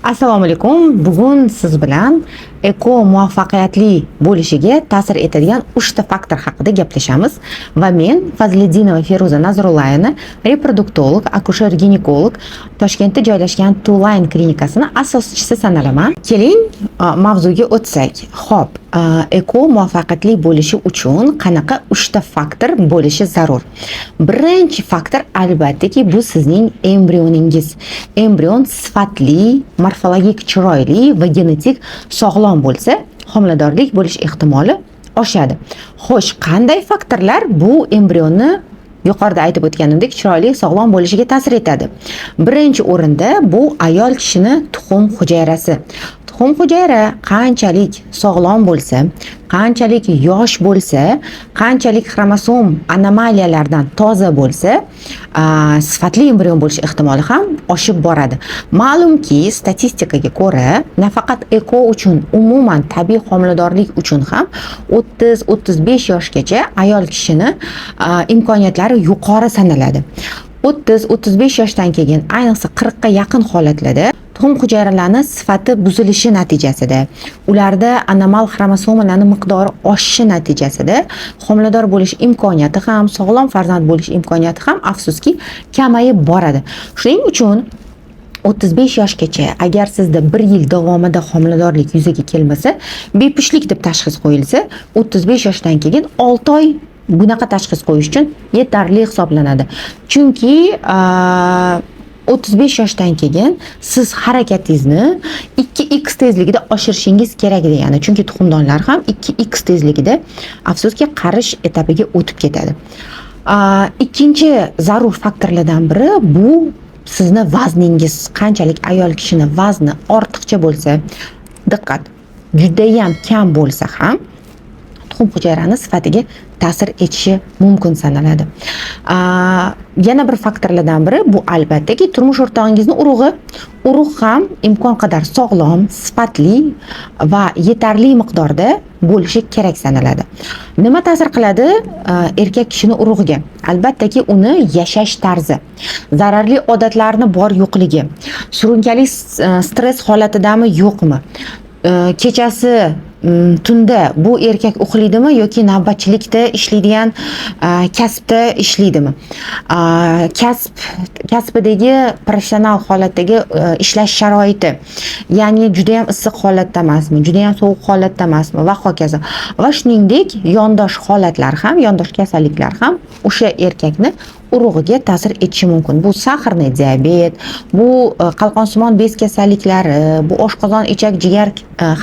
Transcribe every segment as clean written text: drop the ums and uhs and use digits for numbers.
Assalomu alaykum. Bugun siz bilan ЭКО muvaffaqiyatli bo'lishiga ta'sir etadigan uchta faktor haqida gaplashamiz va men, Fazliddinova Feruza Nazrullayevna, reproduktolog, akusher ginekolog, Toshkentda joylashgan Two Line klinikasini asoschisi sanalaman. Keling, mavzuga o'tsak. Xo'p, ЭКО muvaffaqiyatli bo'lishi uchun qanaqa uchta faktor bo'lishi zarur? Birinchi faktor, albattaki, bu sizning embrioningiz. Embrion sifatli, morfologik chiroyli va genetik sog'lom bo'lsa, homiladorlik bo'lish ehtimoli oshadi. Xo'sh, qanday faktorlar bu embrionni, yuqorida aytib o'tganimdek, chiroyli, sog'lom bo'lishiga ta'sir etadi? Birinchi o'rinda bu ayol kishini tuxum hujayrasi. Tuxum hujayra qanchalik sog'lom bo'lsa, qanchalik yosh bo'lsa, qanchalik xromosom anomaliyalardan toza bo'lsa, sifatli embrion bo'lish ehtimoli ham oshib boradi. Ma'lumki, statistikaga ko'ra, nafaqat ЭКО uchun, umuman tabiiy homiladorlik uchun ham 30-35 yoshgacha ayol kishini imkoniyatlari yuqori sanaladi. 30-35 yoshdan keyin, ayniqsa 40 ga yaqin holatlarda tuxum hujayralarini sifati buzilishi natijasida, ularda anomal xromosomalarning miqdori oshishi natijasida homilador bo'lish imkoniyati ham, sog'lom farzand bo'lish imkoniyati ham, afsuski, kamayib boradi. Shuning uchun 35 yoshgacha agar sizda bir yil davomida homiladorlik yuzaga kelmasa, bepushtlik deb tashxis qo'yilsa, 35 yoshdan keyin 6 oy bunaqa tashxis qo'yish uchun yetarli hisoblanadi. Chunki 35 yoshdan keyin siz harakatingizni 2x tezligida oshirishingiz kerak degani. Chunki tuxumdonlar ham 2x tezligida, afsuski, qarish etapiga o'tib ketadi. Ikkinchi zarur faktorlardan biri bu sizni vazningiz. Qanchalik ayol kishini vazni ortiqcha bo'lsa, diqqat, judayam kam bo'lsa ham tuxum hujayrani sifatiga ta'sir etishi mumkin sanaladi. Yana bir faktorlardan biri bu, albattaki, turmush o'rtog'ingizni urug'i. Urug' ham imkon qadar sog'lom, sifatli va yetarli miqdorda bo'lishi kerak sanaladi. Nima ta'sir qiladi erkak kishini urug'iga? Albattaki, uni yashash tarzi, zararli odatlarni bor yo'qligi, surunkali stress holatidami, yo'qmi, kechasi, tunda bu erkak uxlaydimi yoki navbatchilikda ishlaydigan kasbda ishlaydimi, kasbidagi professional holatdagi ishlash sharoiti, ya'ni judayam issiq holatda emasmi, judayam sovuq holatda emasmi va hokazo. Va shuningdek, yondosh holatlar ham, yondosh kasalliklar ham o'sha erkakni urug'iga ta'sir etishi mumkin. Bu сахарный диабет, bu qalqonsimon bez kasalliklari, bu oshqozon, ichak, jigar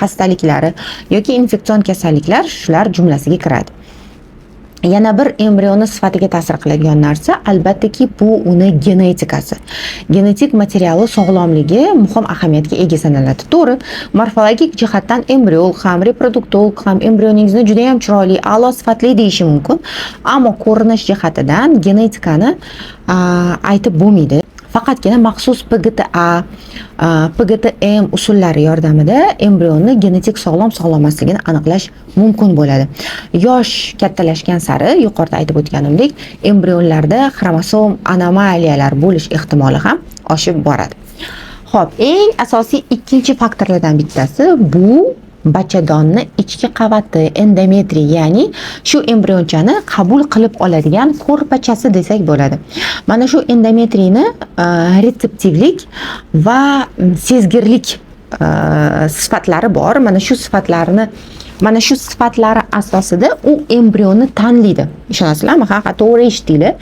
xastaliklari yoki infeksion kasalliklar shular jumlasiga kiradi. Yana bir embrionni sifatiga ta'sir qiladigan narsa, albattaki, bu uni genetikasi. Genetik materiali sog'lomligi muhim ahamiyatga ega sanaladi. To'g'ri, morfologik jihatdan embriolog ham, reproduktolog ham embrioningizni juda ham chiroyli, a'lo sifatli deyishi mumkin, ammo ko'rinish jihatidan genetikani aytib bo'lmaydi. Faqatgina maxsus PGTA, PGTM usullari yordamida embrionni genetik sog'lom, sog'lom emasligini aniqlash mumkin bo'ladi. Yosh kattalashgan sari, yuqorida aytib o'tganimdek, embrionlarda xromosom anomaliyalar bo'lish ehtimoli ham oshib boradi. Xo'p, eng asosiy ikkinchi faktorlardan bittasi bu bachadonni ichki qavati, endometriy, ya'ni shu embrionchani qabul qilib oladigan ko'rpachasi desak bo'ladi. Mana shu endometriyni retseptivlik va sezgirlik sifatlari bor. Mana shu sifatlari asosida u embrionni tanlaydi. Ishonasizlarmi? Ha, to'g'ri eshitdinglar.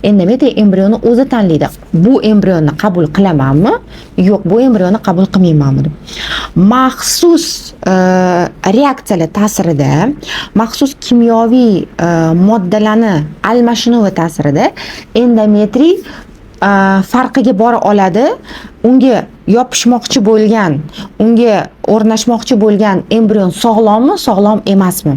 Endometriy embrionni o'zi tanlaydi. Bu embrionni qabul qilamanmi? Yo'q, bu embrionni qabul qilmaymanmi deb. Maxsus reaksiyalar ta'sirida, maxsus kimyoviy moddalarni almashinuvi ta'sirida endometriy farqiga bora oladi. Unga yopishmoqchi bo'lgan, unga o'rnashmoqchi bo'lgan embrion sog'lommi, sog'lom emasmi?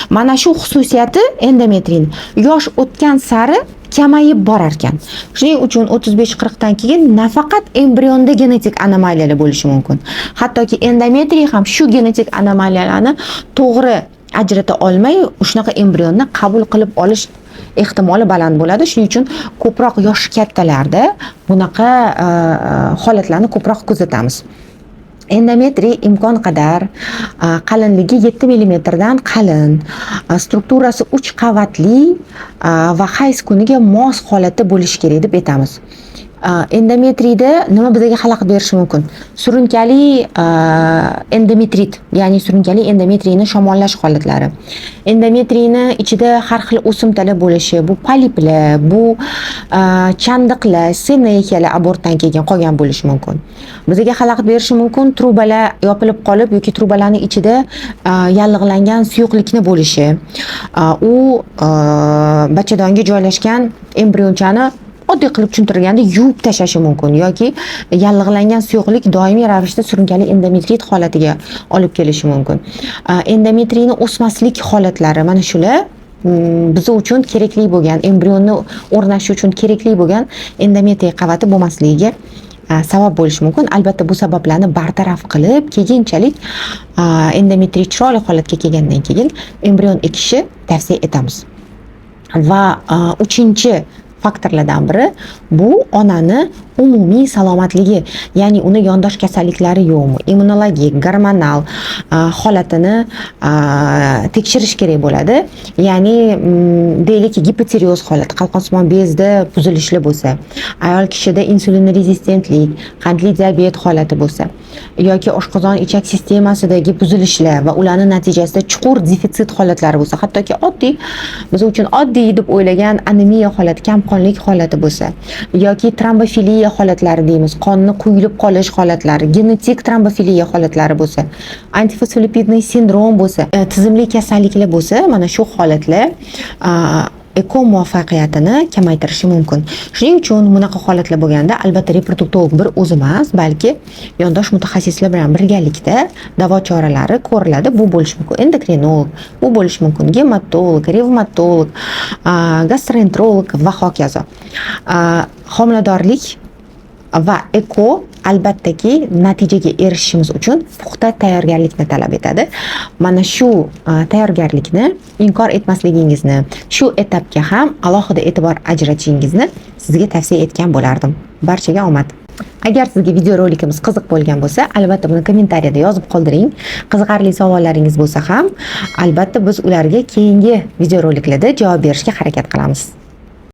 Mana shu xususiyati endometriyni yosh o'tgan sari kamayib borar ekan. Shuning uchun 35-40 dan keyin nafaqat embrionda genetik anomaliyalar bo'lishi mumkin, hattoki endometriy ham shu genetik anomaliyalarni to'g'ri ajrata olmay, shunaqa embrionni qabul qilib olish ehtimoli baland bo'ladi. Shuning uchun ko'proq yoshi kattalarda bunaqa holatlarni ko'proq kuzatamiz. Endometriy imkon qadar qalinligi 7 millimetrdan qalin, strukturasi 3 qavatli va hayz kuniga mos holatda bo'lishi kerak deb aytamiz. Endometriyda nima bizga xalaqit berishi mumkin? Surunkali endometrit, ya'ni surunkali endometriyni shamollash holatlari. Endometriyni ichida har xil o'simtalar bo'lishi, bu poliplar, bu chandiqlar, sinexiyalar abortdan keyin qolgan bo'lishi mumkin. Bizga xalaqit berishi mumkin trubalar yopilib qolib yoki trubalarning ichida yallig'langan suyuqlikni bo'lishi. U bachadonga joylashgan embrionchani, oddiy qilib tushuntirganda, yuvib tashlashi mumkin yoki yallig'langan suyuqlik doimiy ravishda surunkali endometrit holatiga olib kelishi mumkin. Endometriyni o'smaslik holatlari, mana shular biz uchun kerakli bo'lgan, embrionni o'rnashi uchun kerakli bo'lgan endometriy qavati bo'lmasligiga sabab bo'lishi mumkin. Albatta, bu sabablarni bartaraf qilib, keyinchalik endometriy chiroyli holatga kelgandan keyin embrion ekishni tavsiya etamiz. Va uchinchi faktorlardan biri bu onani umumiy salomatligi, ya'ni uni yondosh kasalliklari yo'qmi, immunologik, gormonal holatini tekshirish kerak bo'ladi. Ya'ni deylik, gipotireoz holati, qalqonsimon bezda buzilishlar bo'lsa, ayol kishida insulin rezistentlik, qandli diabet holati bo'lsa yoki oshqozon ichak sistemasidagi buzilishlar va ularni natijasida chuqur defitsit holatlari bo'lsa, hattoki oddiy, biz uchun oddiy deb o'ylagan anemiya holati, kamqonlik holati bo'lsa yoki trombofiliya holatlari deymiz, qonni quyilib qolish holatlari, genetik trombofiliya holatlari bo'lsa, антифосфолипидный синдром bo'lsa, tizimli kasalliklar bo'lsa, mana shu holatlar ЭКО muvaffaqiyatini kamaytirishi mumkin. Shuning uchun bunaqa holatlar bo'lganda, albatta, reproduktolog bir o'zi emas, balki yondosh mutaxassislar bilan birgalikda davo choralari ko'riladi. Bu bo'lishi mumkin endokrinolog, bu bo'lishi mumkin gematolog, revmatolog, gastroenterolog va hokazo. Homiladorlik va ЭКО, albattaki, natijaga erishishimiz uchun puxta tayyorgarlikni talab etadi. Mana shu tayyorgarlikni inkor etmasligingizni, shu etapga ham alohida e'tibor ajratishingizni sizga tavsiya etgan bo'lardim. Barchaga omad. Agar sizga videorolikimiz qiziq bo'lgan bo'lsa, albatta, buni kommentariyada yozib qoldiring. Qiziqarli savollaringiz bo'lsa ham, albatta, biz ularga keyingi videoroliklarda javob berishga harakat qilamiz.